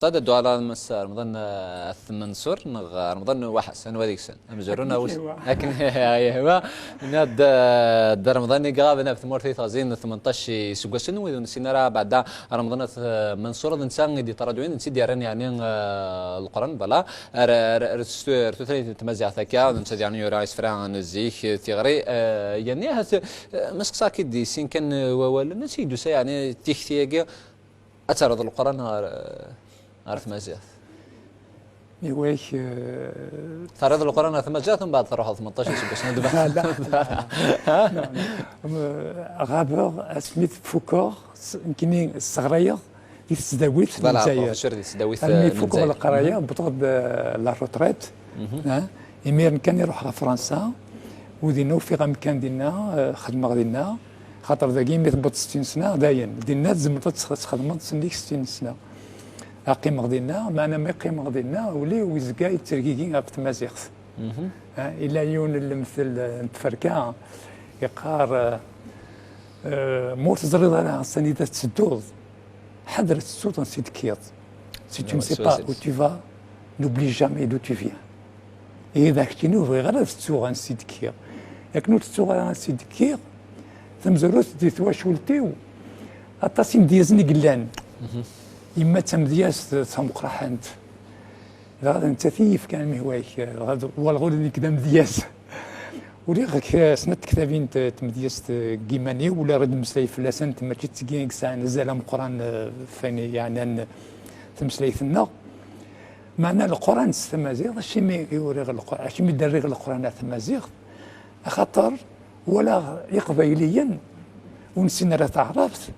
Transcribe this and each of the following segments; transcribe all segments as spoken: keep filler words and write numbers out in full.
Ad ddu ala Mass Remḍan, eh, At Manṣur neɣ Remḍan Waḥas, anwa deg-sen? Amezwaru neɣ wis-, akken yehwa. Akken yehwa. Nniɣ-d, eh, Dda Remḍan i iɣaben ɣef tmurt i teɣzi n tmenṭac iseggasen, wid ur nessin ara beɛda Remḍan At, eh, Manṣur, d netta i d-yettṛaǧun, d netta i d-yerran, yeɛni, eh, Leqran, voilà. Ar, ar, ar, s-, ar tutlayt n tmaziɣt akka, d netta, yeɛni, yura isefra n zik, tiɣri, eh, yeɛni, ahat, eh, ma seqsaɣ-k-id di sin kan, eh, wawalen, ansi i d-tusa, yeɛni, tikti-agi, ad terreḍ Leqran ɣer, ɣer tmaziɣt? Iwak, eh, terriḍ Leqran ɣer tmaziɣt, mbeɛd truḥeḍ tmenṭac iseggasen ad la, la, la, la. Ɣabeɣ asmi t-fukeɣ, s-, nekkini sseɣrayeɣ di tesdawit n Lezzayer. Voilà, professeur di tesdawit, almi eh, n fukeɣ Lezzayer. Leqraya, wwḍeɣ-d, eh, la retraite. Ah, imiren kan i ruḥeɣ ɣer Fransa, u dinna ufiɣ amkan dinna, eh, xedmeɣ dinna, xaṭer dagi mi tewweḍ settin sna, dayen, dinna tzemreḍ ad tx-, txedmeḍ sennig settin sna. Ad qqimeɣ dinna, meɛna mi qqimeɣ dinna, ul-iw izga yettergigi ɣef tmaziɣt. Ah, ila yiwen n lemtel, eh, n tferka, yeqqar, eh, eh, ma ur teẓriḍ ara s anida tettedduḍ, ḥader ad tettuḍ ansi d-tekkiḍ. Si tu ne sais pas où tu vas, n'oublie jamais d'où tu viens. Ihi d keččini ur bɣiɣ ara ad tettuɣ ansi d-kkiɣ. Akken ur tettuɣ ara ansi d-kkiɣ, tamezwarut di twacult-iw, aṭas imedyazen i yellan. Yemma d tamedyazt tameqqraḥant. Dɣa d nettat i yi-yefkan mihwa-k, dɣa d-, walɣu d nekk d amedyaz. Uriɣ k-, snat tektabin t-, tmedyazt deg yiman-iw, ula ɣer d-mmeslay fell-asent, mačči d tigi i yesɛan azal ameqqran, eh, f ayen yeɛnan tameslayt-nneɣ. Meɛna Leqran s tamaziɣt, acimi i uriɣ Leqran, acimi d-rriɣ Leqran ar tmaziɣt? Axaṭer walaɣ Iqbayliyen ur nessin ara taɛrabt,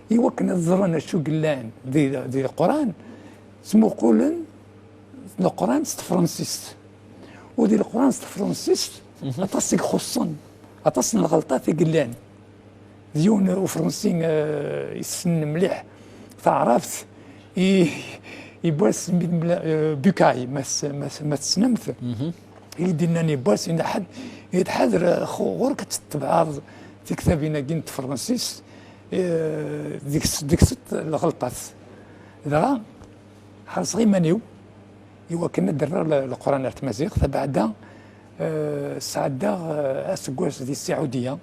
i wakken ad ẓren acu yellan di, di Leqran, ttmuqulen Leqran s tefransist. U di Leqran s tefransist, aṭas i ixuṣṣen, aṭas n lɣelṭat i yellan. D yiwen Ufransi, eh, yessen mliḥ taɛrabt, i, yiwwas mi d-, eh, Bucaille, ma s-, ma s-, ma tessnemt, i d-yennan yiwwas, yenna ḥed, yenna-d ḥader, eh, xu-, ɣur-k ad tetebɛeḍ tiktabin-agi n tefransist, eh, deg-s, deg-s lɣelṭat. Dɣa, ḥerṣeɣ iman-iw i wakken ad d-rreɣ le-, Leqran ar tmaziɣt. Abeɛda, eh, sɛeddaɣ, eh, aseggas di Siɛudiya.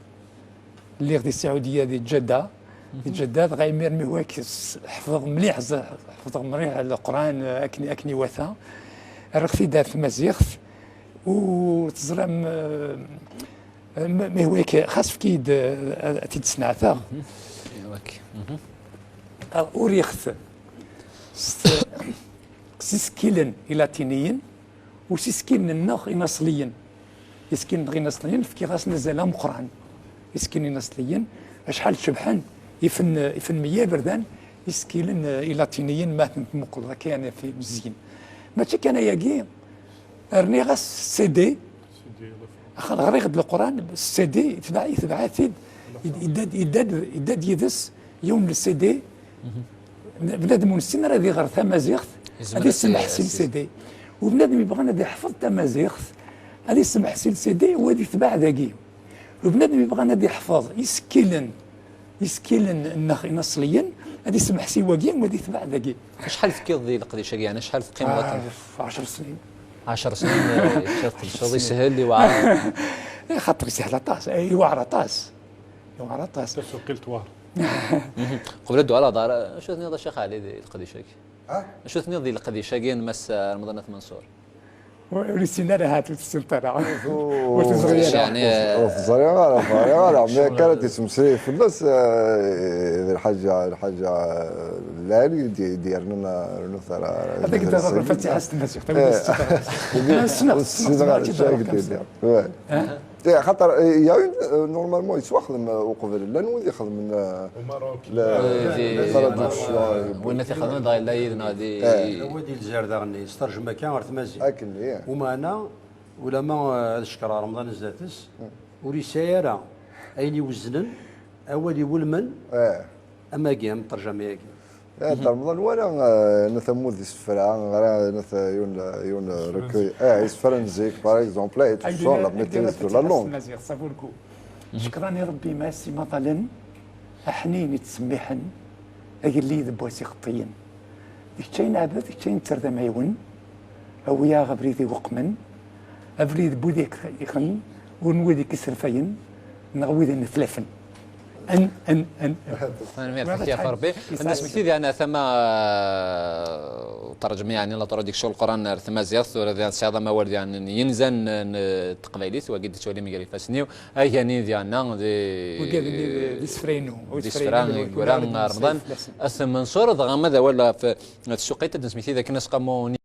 Lliɣ di Siɛudiya, di Ǧedda. Di Ǧedda, dɣa imir mi wak s-, ḥefḍeɣ mliḥ, z-, ḥefḍeɣ mliḥ Leqran, eh, akken, akken iwata. Rriɣ-t-id ar tmaziɣt. U teẓram, eh, eh, mi, mi wak, xas efk-iyi-d, eh, ad t-id-sneɛteɣ. Uriɣ-t s, s isekkilen ilatiniyen u s isekkilen-nneɣ inaṣliyen. Isekkilen-nneɣ inaṣliyen, fkiɣ-asen azal ameqqran. Isekkilen inaṣliyen, acḥal cebḥen, ifen, ifen meyya iberdan, isekkilen, eh, ilatiniyen, ma ten-tmuqleḍ akka, yani, fi mezyin. Mačči kan ayagi, rniɣ-as C D, axaṭer ɣriɣ-d Leqran s C D, itbeɛ-, itbeɛ-it-id, idda-d, idda-d, idda-d yid-s yiwen n C D. Bnadem ur nessin ara ad iɣer tamaziɣt, ad isemmeḥ si C D. U bnadem yebɣan ad iḥfeḍ tamaziɣt, ad isemmeḥ si C D, u ad itbeɛ dagi. U bnadem yebɣan ad iḥfeḍ isekkilen, isekkilen-nneɣ inaṣliyen, ad isemmeḥ si wagi, u ad itbeɛ dagi. Acḥal tekkiḍ di leqdic-agi, yeɛni acḥal teqqimeḍ akken? Ah, ɛecr snin. Ɛecr snin, eh, tekkiḍ tqedceḍ, yeshel, iweɛer? Eh, xaṭer yeshel aṭas, eh, iweɛer aṭas. Iweɛer aṭas. Tasuqilt war. Qbel ad d-uɣaleɣ d ara, acu tenniḍ a Ccix Ɛli di leqdic-agi? Ah? Acu tenniḍ di leqdic-agi n Mass Remḍan At Manṣur? Ur, ur yessin ara, ahat ur tessineḍ ara. Ur teẓri ara. Yeɛni, ur teẓri ara, ur teẓri ara. Mi akka ara d-yettmeslay fell-as, eh, d lḥaǧa, lḥaǧa, eh, lɛali i d-, i d-yernan, eh, rnu tara, ad ak-d-aɣeɣ lfatiḥa s tmaziɣt, ad ak-d-aɣeɣ. Ur ssineɣ ara acu ara k-d-iniɣ. Eh, xaṭer, eh, il y a une, euh, normalement, yettwaxdem, euh, uqbel. Llan wid ixedmen, euh, la, la traduction, euh, win i t-ixedmen, dɣa yella yid-neɣ di, eh, awal di Lezzayer daɣen, yestarjem akka ɣer tmaziɣt. Akken, ih. Umeɛna, ulama, eh, ad cekkreɣ Remḍan zdat-s, ur yesɛi ara ayen iweznen awal iwulmen, eh, am agi, am ṭṭerjama-agi. Eh, Dda Remḍan wala, eh, nat ammud isefra, ɣra nat yiwen, yiwen recueil. Eh, isefra n zik, par exemple, eh, tout ça, la maîtrise de la langue. Tmaziɣt, ça vaut le coup. Cekran i Rebbi Mass imaḍalen, aḥnin ittsemmiḥen, agellid n wass iqeṭṭiyen. Kečč ay neɛbed, kečč ay netter d amɛiwen, awi-yaɣ abrid iweqmen, abrid n wid i ixen, ur n wid i k-iserfayen, neɣ wid i netlafen. N, n, n. Tanemmirt, ad k-yaf Rebbi. Ad nesmekti diɣen tama, eh, terjem, yeɛni la traduction n Leqran ar tmaziɣt, tura diɣen tesɛiḍ amawal diɣen n yinzan n, n teqbaylit, wagi d-ttwalim gar ifassen-iw, agani diɣen di... Wigad-nni d isefra-inu. D isefra i yura Remḍan At Menṣur, dɣa ma d awal ɣef tsuqqilt, ad nesmekti dakken aseqqamu